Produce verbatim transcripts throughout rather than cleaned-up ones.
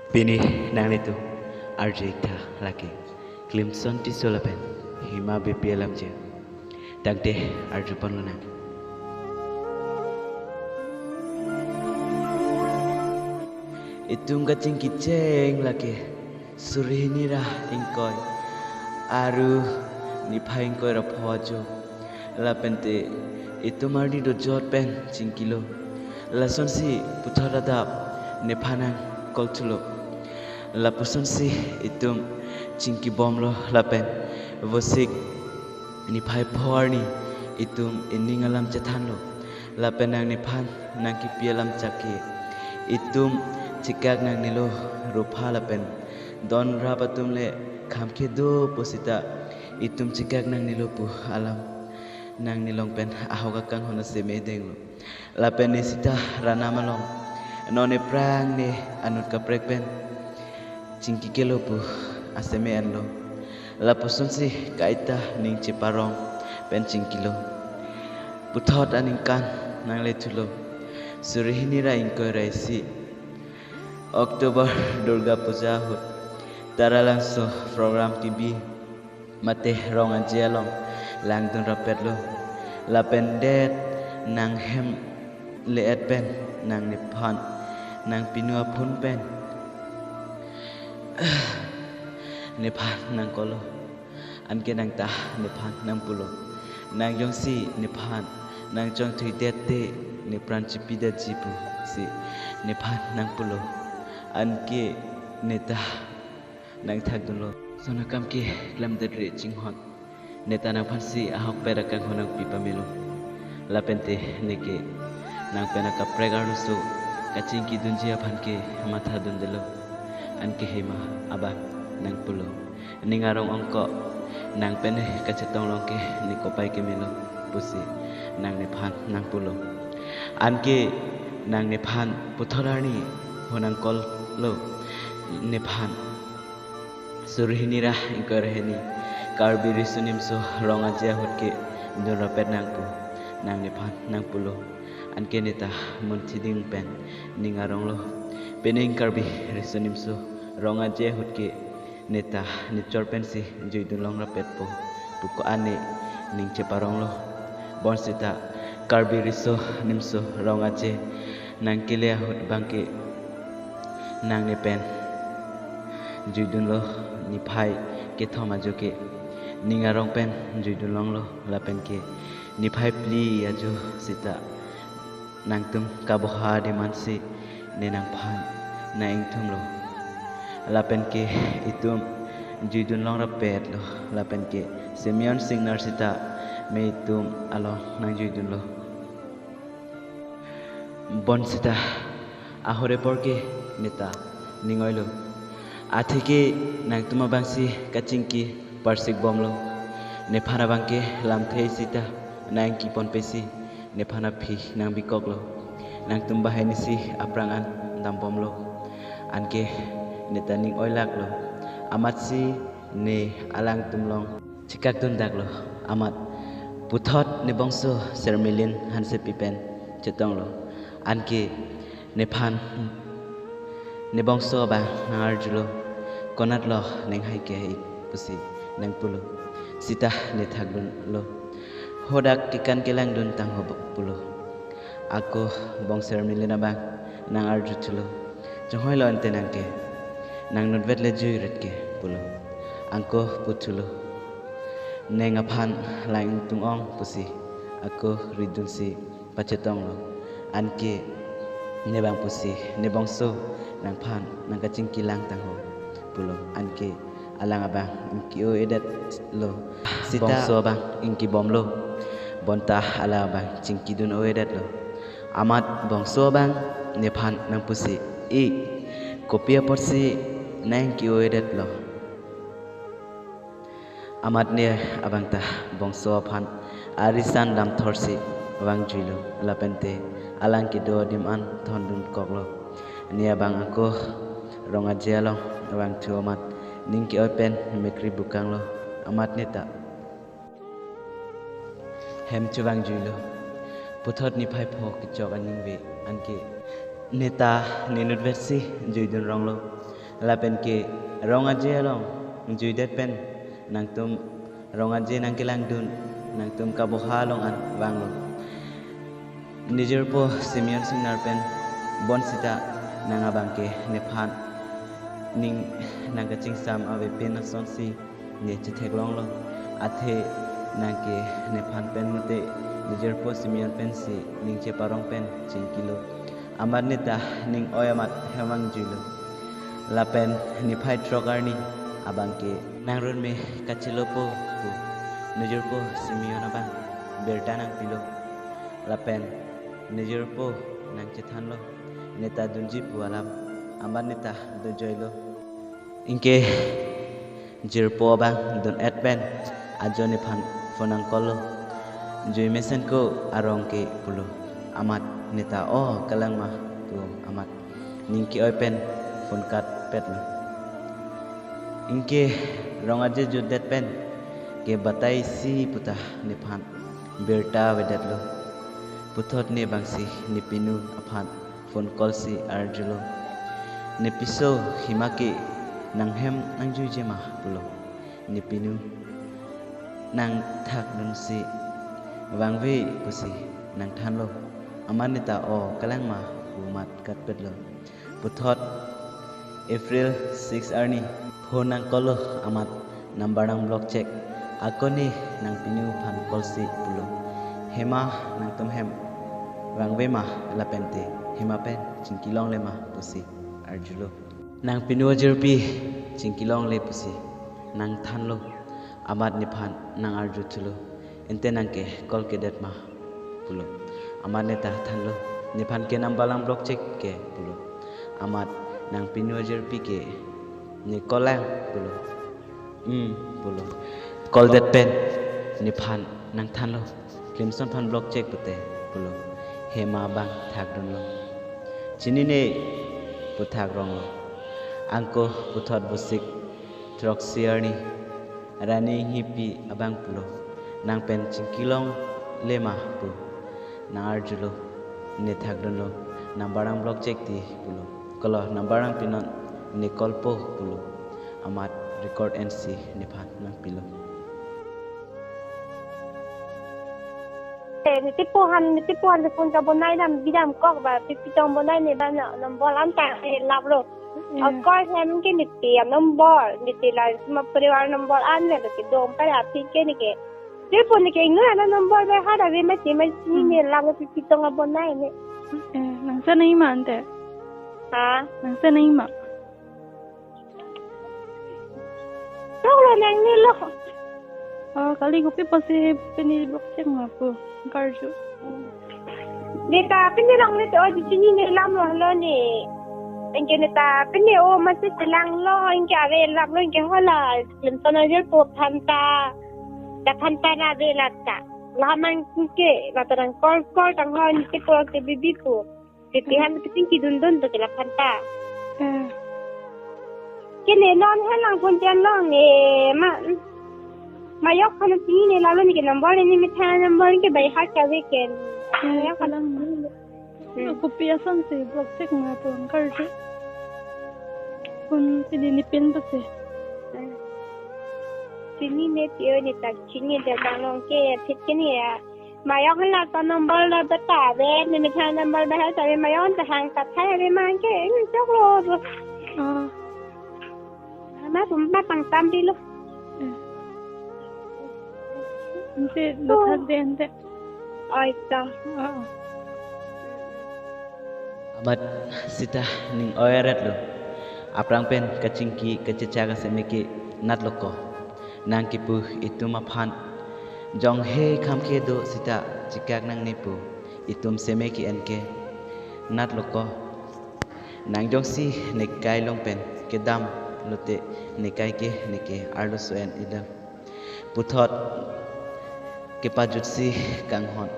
Pini nanglitum arju-ik tha lake Klimson Tisso lapen Hima Beypi alamjir. Tangte arjupon lonang. Itum kachingki cheng lake suri hini ra ingkoi aru niphai ingkoi ra pho ajo. Lapente itum arni dojot pen chingkilo. Lasonsi puthot adap nephan nangcall thulo. Lapusonsi itum chingkibomlo lapen vosik niphai pho arni itum ining alam chethanlo. Lapen nangnephan nangkipi alam chak ke itum chekak nangnelo, rupha lapen don rap atum le kham kedo pusita itum chekak nangnelo pu alam nangnelong pen ahok akanghon aseme denglo. Lapen ne sita ranam along non ephrang ne anut kaprek pen chingki kelo pu aseme enlo. Lapusonsi kaita ning cheparong pen chingkilo. Puthot aningkan nangle thulo. Suri hini ra ingkoi ra isi October Durga Puja ahut Taralangso program kebi mate rong aje along langdun rapetlo. Lapen det nanghem le-et pen nangnephan nangpinu aphun pen nephan nangcall-lo. Anke nang ta nephan nangpulo. Nang jongsi nephan nangchongthui det te nepran chipidetji pusi nephan nangpulo. Anke ne ta nangthakdunlo. Lason akam ke klemdetri chinghon. Ne ta nangphansi ahokpet akanghon nangpi pamelo. Lapente neke nang pen akaprek arloso kachingkidunji aphan ke mathadundelo. Anke Hima abang nangpulo. Ning arong ongko nang pen kachetong long ke ne kopai kemelo pusi nangnephan nangpulo. Anke nangnephan puthot arni ho nangcall-lo nephan. Suri hini ra ingkoi ra hini Karbi Riso Nimso Rong Aje ahut kedun rapet nang pu nangnephan nangpulo. Anke ne ta munthi ding pen ning aronglo. Penang Karbi Riso Nimso Rong Aje ahut ke ne ta nechor pensi juidun long rapetpo pu ko-an ne ning cheparonglo. Bonsita Karbi Riso Nimso Rong Aje nangkele ahut abangke nangne pen juidunlo. Niphai kethom ajo ke ning arong pen juidun longlo, lapen ke niphai phli ajo sita nangtum kaboha adim ansi ne nangphan nang-ingthumlo. Lapen ke itum juidun long rapetlo, lapen ke Simeon Singnar sita me itum along nangjuidunlo. Bonsita ahore apor ke ne ta ning oilo. Atheke nangtum abangsi kachingki parsik bomlo. Nephan abangke lamthe sita nangkipon pesi nephan aphi nangbikoklo. Nangtum bahainisi aphrang an dambomlo. Anke ne ta ning oilaklo. Amatsi ne alangtum long chekakdundaklo. Amat puthot ne bongso Sermilin Hansepi pen chetonglo. Anke nephan ne bongso abang nangarjulo, konatlo ning hai ke-ik pusi nangpulo. Sita ne thakdunlo. Hadak kekan kelangdun tangho pulo. Ako bong Sermilin abang nangarju thulo. Chonghoi lo ante nang ke. Nang nutvet le jui ret ke pulo. Ako pu thulo. Neng aphan lang-ingtung ong pusi ako ridunsi pachetonglo. Anke ne abang pusi, ne bongso nangphan nangkachingki lang tangho pulo. Anke alang abang ingki-o-edetlo. Sita bongso abang ingkibomlo. Bonta alang abang chingkidun-o-edetlo. Amat bongso abang nephan nangpusi, "I, kopi apotsi nang ingki-o-edetlo?" Amat ne abang ta bongso aphan arisan damthorsi vangjuilo, lapente alang kedo adim an thondun koklo. Ne abang ako Rong Aje along vangthu amat ning ke-oi pen mekri bukanglo. Amat ne ta hem chevangjuilo. Puthot niphai pho kechok aning ave anke ne ta ne nutvetsi juidun ronglo. Lapen ke rong aje along juidet pen nangtum rong aje nangkelangdun, nangtum kaboha along an vanglo. Nejirpo Simeon Singnar pen bonsita nang abang ke nephan ning nangkachingsam avepin asonsi ne chetheklonglo. Athe nang ke nephan pen mute nejirpo Simeon pensi ning cheparong pen chingkilo. Amat neta ning oi amat hemang juilo. Lapen niphai throk arni abang ke nangrun me kachelo po pu nejirpo Simeon abang birta nangpilo. Lapen nejirpo nangchethanlo, neta dunji pu alam amat neta dojoilo. Anke jirpo abang dun-et pen ajo nephan phone nangkollo. Jui mesen ko arong ke pulo. Amat neta o kalang ma pu amat ning ke-oi pen phone cut petlo. Anke rong aje jutdet pen ke batai si puta nephan birta avedetlo. Puthot ne bangsi nepinu aphan phone call si arjulo. Nepiso, hima ke nanghem nangjuije ma pulo. Nepinu nangthakdunsi vangve pusi nangthanlo. Amat neta o kalang ma pu amat cut petlo. Puthot April six arni phone nangkollo, amat number nang block chek. Ako ne nangpinu aphan call si pulo. Hema, nangtum hem vangve ma lapente hema pen chingkilongle ma pusi arjulo. Nangpinu ajirpi chingkilongle pusi nangthanlo. Amat nephan nang arjuthulo. Ante nang ke call kedet ma pulo. Amat neta thanlo. Nephan ke number lang block chek ke pulo. Amat nangpinu ajirpi ke ne call lang pulo. Hmm, pulo. Call det pen nephan nangthanlo. Klimson aphan block chek pute pulo. Hema abang thakdunlo. Chinine pu thakronglo. Anke puthot Vosik throksi arni Rani Inghipi abang pulo. Nang pen chingkilongle ma pu nang arjulo. Ne thakdunlo. Number nang block chek ti pulo. Kolo number nang pinon ne call po pulo. Amat record ensi nephan nangpilo. Eh, nitipo han, nitipo han phone kabonai dam, bidam kok ba, pi pitong bonai ne ba na, number an ta, eh, lap lo. Mm. Akoi hem ke niti an number, niti la, ma parivar number an le, ke dom pa ya, pi ke ne ke. Nitipo ne ke, ngu ana number ba, ha da ve ma ti ma, ni ne lap lo, pi pitong abonai ne. Eh, nang sa nai ma ante. Ha? Nang sa nai ma. Choklo nangnelo. Oh, kali kopi pusi pini block chek ma pu karju. Neta pini longle te o di chinine lam lo lo ne. Anke neta pini o masi chelang lo, anke ave lap lo, anke hala. Lemson ajirpo aphan ta. Ta aphan ta na ave lap ta. La mang ke, la ta nang call call tang ho nitipo ke bibi pu. Titi han kiting kidundun to ke laphan ta. Eh. Ke ne non han lang phone chenglong ne ma. Mayok han chinine lalo ne ke number ne, ne methang number ke by heart kave ke. Eh, mayok han kalang ma. Hmm. Kopi asonsi block chek ma pu karju. Phone chinine pin pusi. Eh. Chinine ti o ne ta chinine de bang long ke thik ke ne ya. Mayok la ta number la beta ave, ne methang number ba hai ta ave, mayok ta hang ta thai ave ma ke, eh, choklo. Ah. Ma tum ma pangtam pilo. Eh. Ante lo than de ante. Oi to. Ah. Amat sita ning oi aret lo. Aphrang pen kachingki kachechak aseme ke natlo ko. Nang kipu itum aphan. Jong he kham ke do sita chikak nangne pu. Itum seme ke-en ke. Natlo ko. Nang jongsi nekai long pen kedam lote nekai ke neke arloso en idam. Puthot kepajutsi kanghon.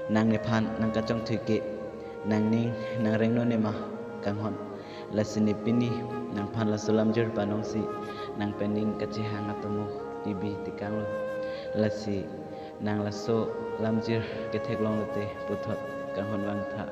Nang nephan nang kachongthui ke. Nang ning nang rengno ne ma kanghon. Lasi ne pini nangphan laso lamjir panongsi nang pen ning kachehang atomo ibi tekanglo. Lasi nang laso lamjir ketheklong lote puthot kanghon vangtha.